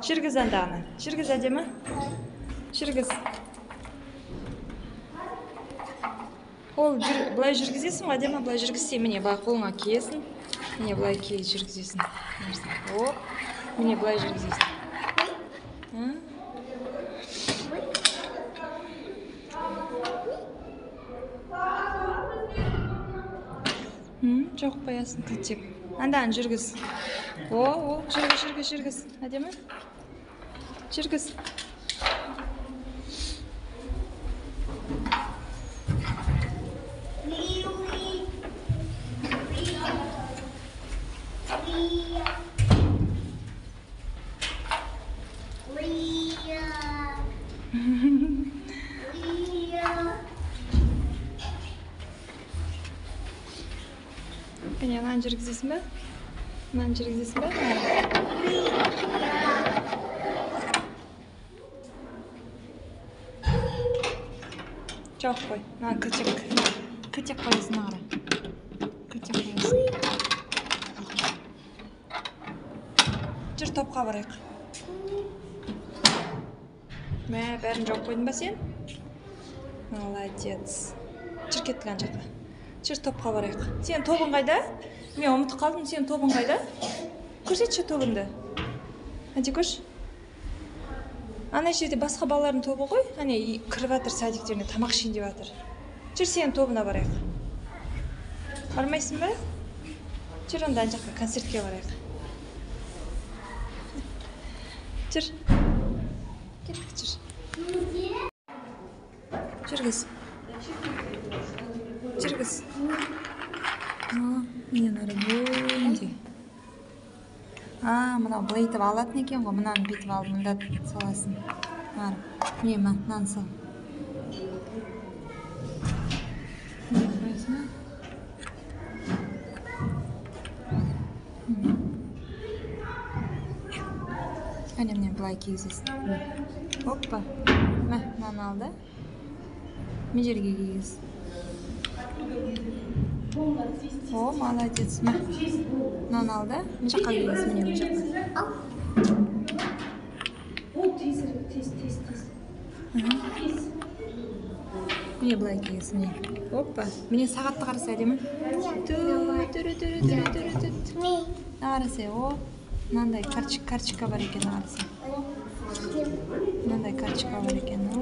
Жүргіз андағыны. Жүргіз, әдемі. Жүргіз. Ол былай жүргізесің ғой, әдемі, былай жүргізсе, міне былай қолыңа киесің. Міне былай ки жүргізесің. Оп. Міне былай жүргізесің. Жоқ, қоясың кілттеп. Андағын жүргіз. О, о, жүргіз, жүргіз, жүргіз. Әдемі. Жүргіз. Кәне, мынаны жүргізесің бе? Мынаны жүргізесің бе? Жауып қой. Мынаны кілтек. Кілтек қоясың, мына қара. Кілтек қоясың. Жүр, топқа барайық. Мә, бәрін жауып қойдың ба сен? Молодец. Жүр, кеттік ана жаққа. Жүр, топқа барайық. Сен тобың қайда? Мен ұмытып қалдым, сен тобың қайда? Көрсетші тобыңды. Әдекөш. Ана жерде басқа балалардың тобы ғой. Әне кіріп жатыр садиктеріне, тамақ ішейін деп жатыр. Жүр, сенің тобына барайық. Бармайсың ба? Жүр, онда ана жаққа концертке барайық. Жүр. Кеттік, жүр. Жүргіз. Жүргіз. Міне нары бөлінде. Мынау былай етіп алатын екен ғой. Мынаны бүйтіп алып, мында саласың. Нары. Міне, мынаны сал. Міне қоясың ба? Әне, міне былай кигізесің. Оппа. Мә, мынаны ал да. Мына жерге кигіз. О, молодец. Мә. Мынаны ал да. Мына жаққа кигіз, міне мына жаққа. Тез, тез, тез. Тез. Міне былай кигіз, міне. Оппа. Міне сағатты қараса әдемі. Ту, түрі, түрі, түрі, түрі, түрі. Мына қараса, о. Мынандай карточка бар екен, қараса. Мынандай карточка бар екен, о.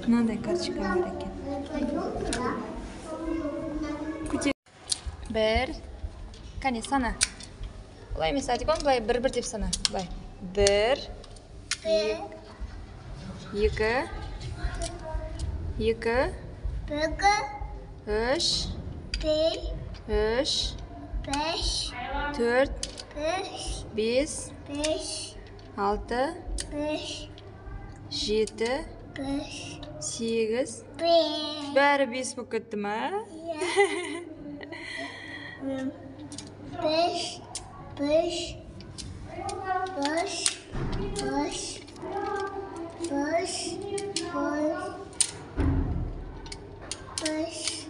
Мынандай карточка бар екен. Көтер. Бір. Кәне, сана. Олай емес, Адикон, былай бір-бір деп сана. Былай. Бір. Екі. Екі. Үш. Үш. Төрт. Бес. Алты. Жеті. Сегіз. Бәрі бес болып кетті ма? Бес, бес, бес, бес, бес, бес, бес.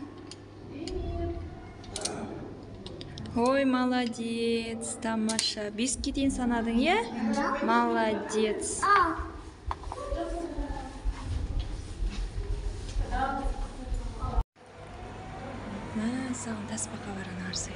Ой, молодец, тамаша. Беске дейін санадың, иә? Молодец. Мә, саған тасбақа бар ана арсай.